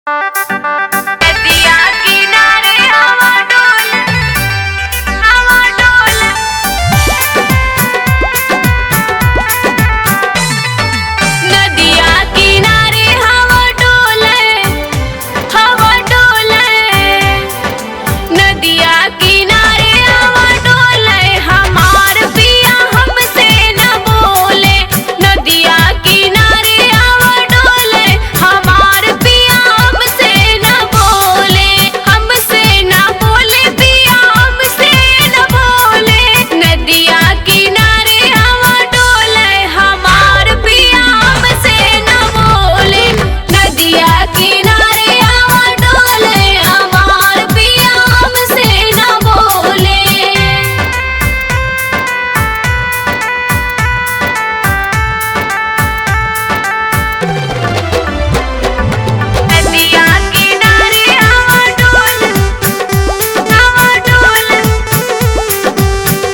नदिया किनारे हवा डोल, हवा डोल। नदिया किनारे हवा डोले, हवा डोले। नदिया किनारे हवा डोले, हमार पिया हमसे न बोले। नदिया किनारे हवा डोले, हमार पिया हमसे न बोले। हमसे न बोले पिया, हमसे न बोले। नदिया किनारे हवा डोले, हमार पिया हमसे न बोले। नदिया किनारे हवा डोले, हमार पिया हमसे न बोले। नदिया किनारे हवा डोल, हवा डोल।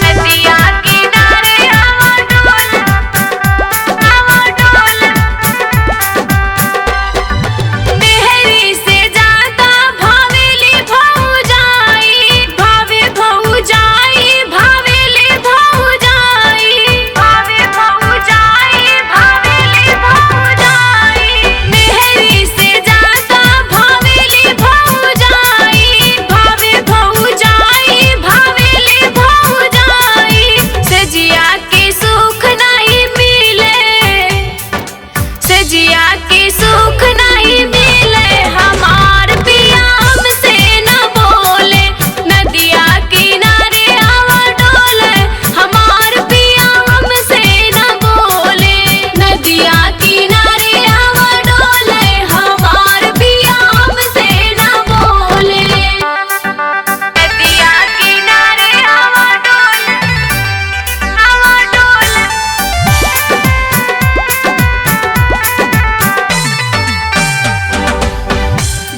नदिया किनारे हवा डोल, हवा डोल। मेहरी से ज्यादा भावेली भौजाई, भावे भौजाई, भावेली भौजाई, भावे भौजाई, भावेली भौजाई। मेहरी से ज्यादा भावेली भौजाई, भावे भौजाई, भावेली भौजाई। सजिया के सुख नहीं मिले, सजिया के सुख नहीं मिले, हमार पिया हमसे न बोले। नदिया किनारे हवा डोले, हमार पिया हमसे न बोले। नदिया किनारे हवा डोले, हमार पिया हमसे न बोले। नदिया किनारे हवा डोल, हवा डोल।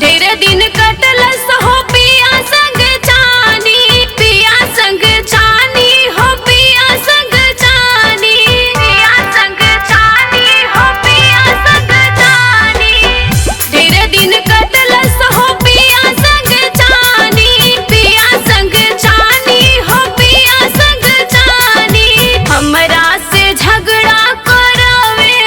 ढेर दिन कटलस हो पिया संग चानी, पिया संग चानी हो पिया संग चानी, पिया संग चानी हो पिया संग चानी। ढेर दिन कटलस हो पिया संग चानी, पिया संग चानी हो पिया संग चानी। हमरा से झगड़ा करावे,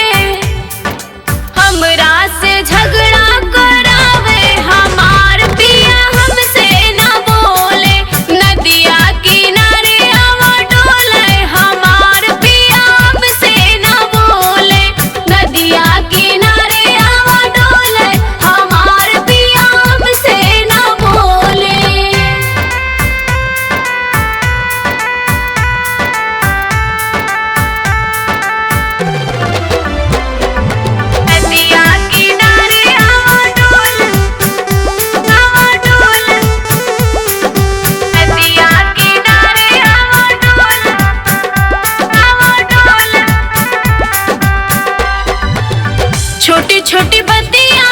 हमरा से झगड़ा करावे, हमार पिया हमसे न बोले। नदिया किनारे हवा डोले, हमार पिया हमसे न बोले। नदिया किनारे हवा डोले, हमार पिया हमसे न बोले। नदिया किनारे हवा डोल, हवा डोल। नदिया किनारे हवा डोल, हवा डोल। छोटी छोटी बतिया